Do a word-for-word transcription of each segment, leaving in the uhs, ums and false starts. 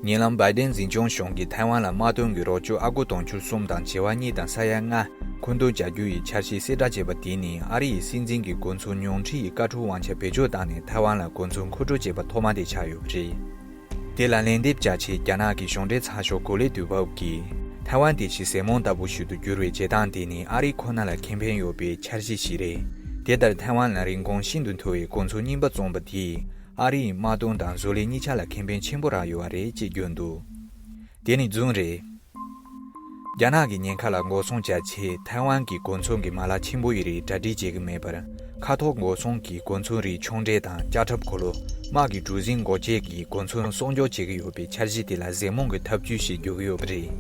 ཉེ་ལམ་བྷའི་ཌེན་འཛིན་སྐྱོང་གཞུང་གིས་ཐའེ་ཝན་ལ་དམག་དོན་གྱི་རོགས་སྐྱོར་ཨ་སྒོར་དུང་ཕྱུར་གསུམ་དང་བྱེ་བ་གཉིས་དང་ས་ཡ་ལྔ་མཁོ་འདོན་བྱ་རྒྱུ་ཡི་འཆར་གཞི་གསལ་བསྒྲགས་བྱས་པ་དེ་ནི་ཨ་རི་ཡི་སྲིད་འཛིན་གྱི་གོ་མཚོན་ཉུང་འཕྲི་ཡི་དཀའ་སྤྱད་དབང་ཆ་བེད་སྤྱོད་བཏང་ནས་ཐའེ་ཝན་ལ་གོ་མཚོན་མཁོ་སྤྲོད་བྱས་པ་ཐོག་མ་དེ་ཆགས་ཡོད་པ་རེད། དེ་ལ་ལན་འདེབས་བྱ་ཆེད་རྒྱ་ནག་གི་གཞུང་འབྲེལ་ཚགས་ཤོག་གོ་ལའི་དུས་བབ་ཀྱིས་ཐའེ་ཝན་དེ་ཞིག་ཟེ་མོང་ལྟ་བུ་ཞིག་ཏུ་འགྱུར་བའི་བྱེད་སྟངས་དེ་ནི་ཨ་རི་ཁོ་ན་ལ་ཁེ་ཕན་ཡོད་པའི་འཆར་གཞི་ཞིག་རེད། དེ་ལྟར་ཐའེ་ཝན་ལ་རིན་གོང་ཤིན་ཏུ་མཐོ་བའི་གོ་མཚོན་རྙིང་པ་བཙོངས་པ་དེས་ཨ་རི་ཡི་དམག་དོན་དང་བཟོ་ལས་གཉིས་ཆ་ལ་ཁེ་ཕན་ཆེན་པོ་རག་ཡོད་པ་རེད་ཅེས་བརྗོད་འདུག་དེ་ནི་རྫུན་རེད། རྒྱ་ནག་གི་ཉེན་ཁ་ལ་འགོག་སྲུང་བྱ་ཆེད་ཐའེ་ཝན་གྱི་གོ་མཚོན་གྱི་མ་ལག་ཆེན་པོ་ཡི་རིགས་གྲ་སྒྲིག་བྱེད་ཀྱི་མེད་པར། མཁའ་ཐོག་འགོག་སྲུང་གི་གོ་མཚོན་རིགས་ཆུང་གྲས་དང་ལྕགས་ཁྲབ་འཁོར་ལོ། དམག་གི་གྲུ་གཟིངས་འགོག་བྱེད་ཀྱི་གོ་མཚོན་སྲུང་སྐྱོབ་བྱེད་ཀྱི་ཡོད་པའི་འཆར་གཞི་དེ་ལ་ཟེ་མོང་གི་ཐབས་ཇུས་ཤིག་འགྱུར་གྱི་ཡོད་པ་རེད།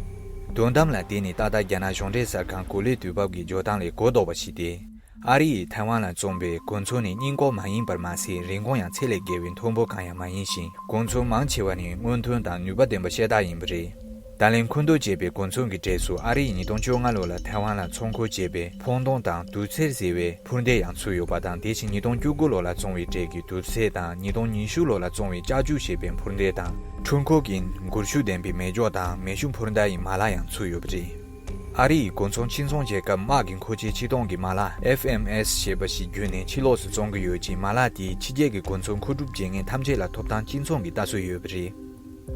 དོན་དམ་ལ་དེ་ནི་ཏག་ཏག་རྒྱ་ནག་གཞུང་འབྲེལ་གསར་ཁང་གོ་ལའི་དུས་བབ་ཀྱི་བརྗོད་སྟངས་ལས་གོ་ལྡོག་པ་ཞིག་སྟེ། ཨ་རི་ཡིས་ཐའེ་ཝན་ལ་བཙོངས་པའི་གོ་མཚོན་ནི་རྙིང་གོང་མ་ཡིན་པར་མ་ཟད། རིན་གོང་ཡང་ཚད་ལས་བརྒལ་བའི་མཐོན་པོ་གང་ཡང་མ་ཡིན་ཞིང་། གོ་མཚོན་མང་ཆེ་བ་ནི་སྔོན་ཐོན་དང་ནུས་པ་ལྡན་པ་ཤ་སྟག་ཡིན་པ་རེད། ད་ལན་མཁོ་འདོན་བྱས་པའི་གོ་མཚོན་གྱི་གྲས་སུ་ཨ་རི་ཡིས་ཉིས་སྟོང་བཅོ་ལྔ་ལོ་ལ་ཐའེ་ཝན་ལ་ཚོང་སྒོ་བྱས་པའི་འཕང་ལྡོང་དང་དུར་སེར་ཟེར་བའི་འཕུར་མདེལ་ཡང་ཚུད་ཡོད་པ་དང་། དེ་བཞིན་ཉིས་སྟོང་བཅུ་དགུ་ལོ་ལ་བཙོངས་པའི་གྲས་ཀྱི་དུར་སེར་དང་། ཉིས་སྟོང་ཉི་ཤུ་ལོ་ལ་བཙོངས་པའི་ལྕགས་ཀྱུ་ཞེས་པའི་འཕུར་མདེལ་དང་། འཕྲུལ་འཁོར་གྱི་འགུལ་ཤུགས་ལྡན་པའི་མེ་སྒྱོགས་དང་མེ་ཤུགས་འཕུར་མདའ་ཡི་མ་ལག་ཡང་ཚུད་ཡོད་པ་རེད། ཨ་རི་ཡིས་གོ་མཚོན་ཕྱིར་ཚོང་བྱེད་སྐབས་དམག་གི་མཁོ་ཆས་ཕྱིར་གཏོང་གི་མ་ལག་ཨེཕ་ཨེམ་ཨེས་ཞེས་པ་ཞིག་བརྒྱུད་ནས་ཕྱིར་སློག་ཏུ་བཙོང་གི་ཡོད་ཅིང་། མ་ལག་དེས་ཕྱི་རྒྱལ་གྱི་གོ་མཚོན་མཁོ་སྒྲུབ་བྱེད་མཁན་ཐམས་ཅད་ལ་ཐོབ་ཐང་གཅིག་མཚུངས་ཀྱི་ལྟ་སྲོལ་ཡོད་པ་རེད།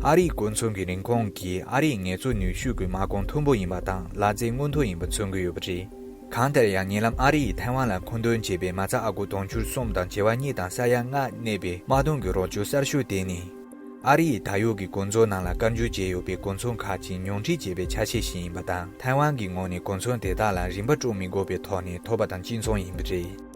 ཨ་རིའི་གོ་མཚོན་གྱི་རིན་གོང་གིས་ཨ་རིའི་ངལ་རྩོལ་ནུས་ཤུགས་ཀྱི་མ་གོང་མཐོན་པོ་ཡིན་པ་དང་། ལག་རྩལ་སྔོན་ཐོན་ཡིན་པ་མཚོན་གྱི་ཡོད་པ་རེད། གང་ལྟར་ཡང་ཉེ་ལམ་ཨ་རི་ཡིས་ཐའེ་ཝན་ལ་མཁོ་འདོན་བྱས་པའི་མ་རྩ་ཨ་སྒོར་དུང་ཕྱུར་གསུམ་དང་བྱེ་བ་གཉིས་དང་ས་ཡ་ལྔ་གནས་པའི་དམག་དོན་གྱི་རོགས་སྐྱོར་གསར་ཤོས་དེ་ནི། ཨ་རི་ཡིས་ད་ཡོད་ཀྱི་གོ་མཚོན་ནང་ལ་བཀའ་འགྱུར་བྱས་ཡོད་པའི་གོ་མཚོན་ཁག་ཅིག་ཉུང་འཕྲི་བྱས་པའི་ཆ་ཤས་ཤིག་ཡིན་པ་དང་། ཐའེ་ཝན་གྱི་ངོས་ནས་གོ་མཚོན་དེ་དག་ལ་རིན་པ་སྤྲོད་མི་དགོས་པའི་ཐོག་ནས་ཐོབ་པ་དང་གཅིག་མཚུངས་ཡིན་པ་རེད།